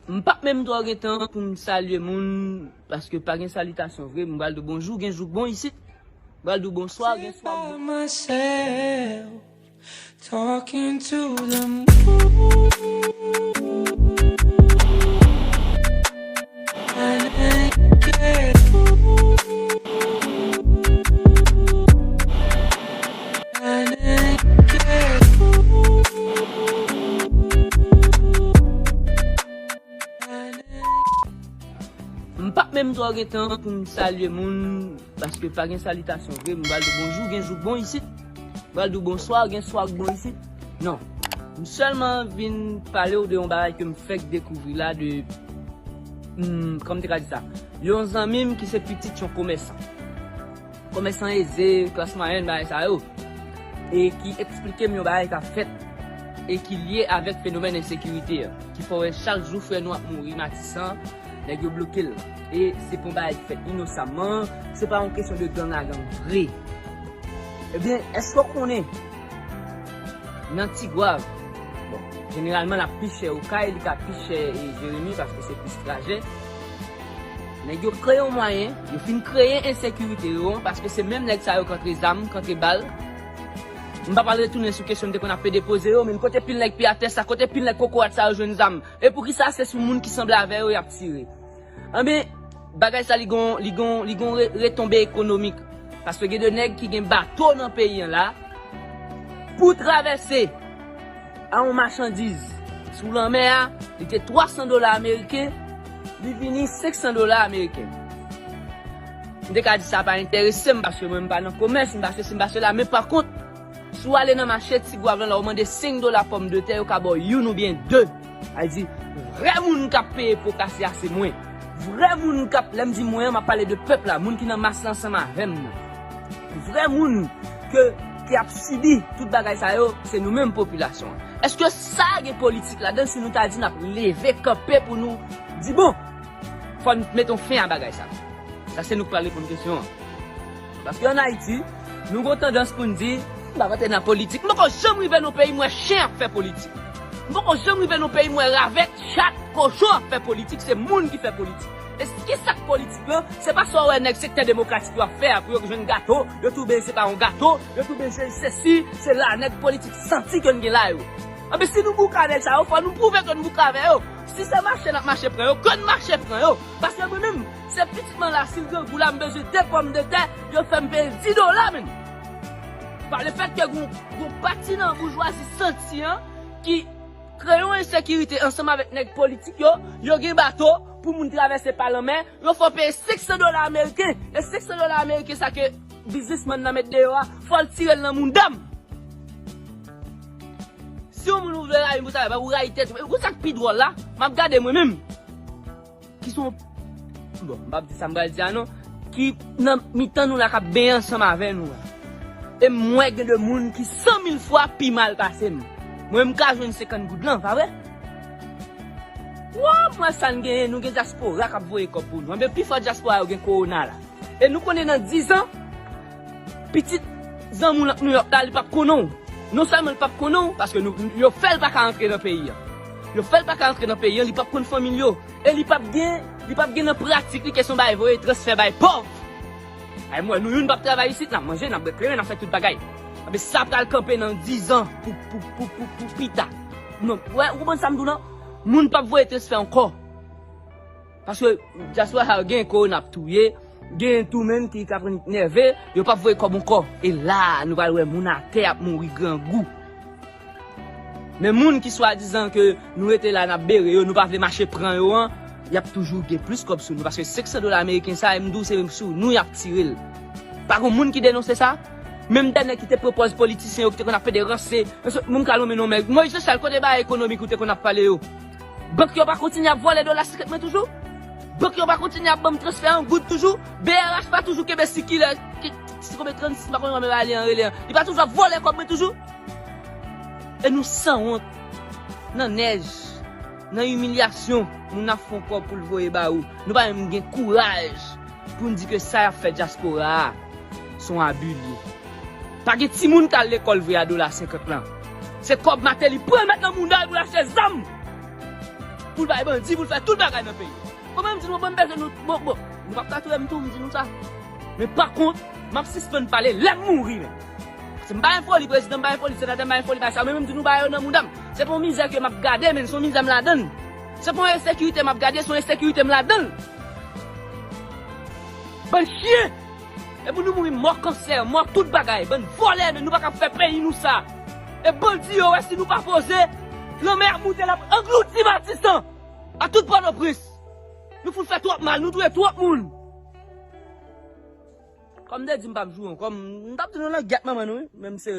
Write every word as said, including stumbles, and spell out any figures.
M p ap menm twò gen tan pou m salye moun, paske pa gen salitasyon vre. M pral di w bonjou, gen jou k bon isit. M pral di w bonswa, gen swa k bon. By myself, talking to the moon. And I ain't care. And I ain't care. M p ap menm twò gen tan pou m salye moun, paske pa gen salitasyon vre. M pral di w bonjou, gen jou k bon isit. M pral di w bonswa, gen swa k bon isit. Non. M sèlman vin pale w de yon bagay ke m fèk dekouvri la, de, hmm, kòman m te ka di sa? Yon zanmi m ki se pitit yon komèsan. Komèsan eze, klas mwayèn, bagay sa yo. E ki eksplike m yon bagay k ap fèt e ki lye avèk fenomèn ensekirite a, ki fè w wè chak jou frè nou ap mouri Matisan, nèg yo bloke l. E se pa yon bagay ki fèt inosamman, se pa yon kesyon de gang a gang vre. Ebyen, èske w konnen nan Tigwav, bon, jeneralman l ap pi chè Okay, li ka pi chè e Jeremi paske se plis trajè. Nèg yo kreye yon mwayen, yo fin kreye ensekirite yo, paske se menm nèg sa yo k antre zam, k antre bal. M pa pral retounen sou kesyon m te konn ap pede poze yo, men kote pil nèg pye atè sa, kote pil nèg kokorat sa yo jwenn zam? E poukisa se sou moun ki sanble avè yo y ap tire? Anben, bagay sa li gon, li gon, li gon re-, retonbe ekonomik. Paske gen de nèg ki gen bato nan peyi an la, pou travèse a yon machandiz sou lanmè a, li te twa san dola ameriken, li vini senk san dola ameriken. M te ka di sa pa enterese m, paske mwen m pa nan komès, m pa sesi, m pa sela, men pa kont, si w ale nan mache Tigwav lan, la w mande senk dola pòmdetè, yo ka ba w youn oubyen de. Sa di, vrè moun k ap peye po kase a se mwen. Vrè moun k ap, lè m di mwen an, m ap pale de pèp la, moun ki nan mas la ansanm avè m nan. Vrè moun ke, ki ap sibi tout bagay sa yo, se nou menm popilasyon an. Èske sa gen politik ladan l si nou ta di n ap leve kanpe pou nou di, bon, fò n mete yon fen a bagay sa? Sa se nou k pral reponn kesyon an. Paske ann Ayiti, nou gon tandans pou n di, m p ap antre nan politik. M poko janm rive nan peyi m wè chen ap fè politik. M poko janm rive nan peyi m wè ravèt, chat, kochon ap fè politik. Se moun ki fè politik. E ki sa k politik lan? Se pa sa w wè nèg sektè demokratik yo ap fè a pou yo jwenn gato, yo touben se pa yon gato, yo touben se sesi, se la nèg politik santi ke n gen la yo. Anben, si nou bouka nèg sa yo, fò nou pwouve ke n bouka avè yo. Si se mache n ap mache pran yo, ke n mache pran yo. Paske mwen menm, se pitit mwen la, si l grangou la, m bezwen de pòmdetè, yo fè m peye dis dola, menm. Pa lefètke gon, gon pati nan boujwazi santi an ki kreye yon ensekirite ansanm avèk nèg politik yo, yo gen bato pou moun travèse pa lanmè, yo fè w peye senk san dola ameriken. E senk san dola ameriken sa ke biznismann nan met deyò a, fò l tire l nan mouda m. Si yon moun ou vle rayi m pou sa, ou rayi tèt ou. Ou sa k pi dwòl la, m ap gade mwen menm. Ki se yon, bon, m p ap di sa m pral di a non, ki nan mitan nou la k ap benyen ansanm avè nou a. E m wè gen de moun ki san mil fwa pi mal pase m. Mwen, m ka jwenn senkant goud lan, pa vre? Wa, m wè sa n genyen, nou gen dyaspora k ap voye kòb pou nou. Anben, pifò dyaspora yo gen kowona la. E nou konnen nan diz an, pitit zanmi w nan Nouyòk la, li p ap konnen w. Non sèlman li p ap konnen w, paske nou, yo fè l pa ka antre nan peyi an. Yo fè l pa ka antre nan peyi an, li p ap konn fanmi l yo. E li p ap gen, li p ap gen nan pratik li kesyon bay voye transfè bay pòv. Ay, m wè nou youn p ap travay isit, n ap manje, n ap bwè kleren, n ap fè tout bagay. Anben, sa pral kanpe nan diz an pou, pou, pou, pou, pou pita. Non, wè, ou konprann sa m di w lan? Moun p ap voye transfè ankò. Paske dyaspora sa yo gen kowona ap touye, gen tou menm ki ka pran nève, yo p ap voye kòb ankò. E la, nou pral wè moun atè ap mouri grangou. Men moun ki swadizan ke nou rete la, n ap bere yo, nou pa vle mache pran yo an, y ap toujou gen plis kòb sou nou. Paske senk san dola ameriken sa, m di w se sou nou y ap tire l. Pa gon moun ki denonse sa? Menm dènye ki te pwopòz politisyen yo ki te konn ap pede ranse. Moun ka lonmen non men. Moyiz Josèl, kote bagay ekonomik ou te konn ap pale yo? Bank yo pa kontinye ap vòlè dola senkant mwen toujou? Bank yo pa kontinye ap ban m transfè an goud toujou? B R H pa toujou kenbe sikilè, ki, si konbyen trannsis, m pa konn kòman yo rele an, rele an. Li pa toujou ap vòlè kòb mwen toujou? E nou sanwont. Nan nèj, nan imilyasyon, moun ap fè yon kòb pou l voye ba ou. Nou pa menm gen kouraj pou n di ke sa y ap fè dyaspora a, se yon abi l ye. Pa gen timoun k al lekòl vre a dola senkant lan. Se kòb Martelly pran met nan mouda l pou l achte zam. pou l bay bandi, pou l fè tout bagay nan peyi. Bon, mwen m di nou, bon, m bezwen nou, bon, bon, nou p ap ka touye m tou, m di nou sa. Men pa kont, m ap sispann pale lè m mouri menm. Paske m pa gen foli prezidan, m pa gen foli senatè, m pa gen foli bay sa, men m di nou bagay yo nan mouda m. Se pa yon mizè ke m ap gade, men se yon mizè m ladan l. Se pa yon ensekirite m ap gade, se yon ensekirite m ladan l. Bann chyen! E pou nou mouri mò kansè, mò tout bagay, bann vòlè, men nou pa ka fè peyi nou sa. E bandi yo wè si nou pa poze, lanmè ap moute, l ap anglouti Matisan. A tout Pòtoprens. Nou fout fè twòp mal, nou touye twòp moun. Kòm m te di m p ap joure ankò, m t ap di nou langyèt manman nou, wi, men m serye.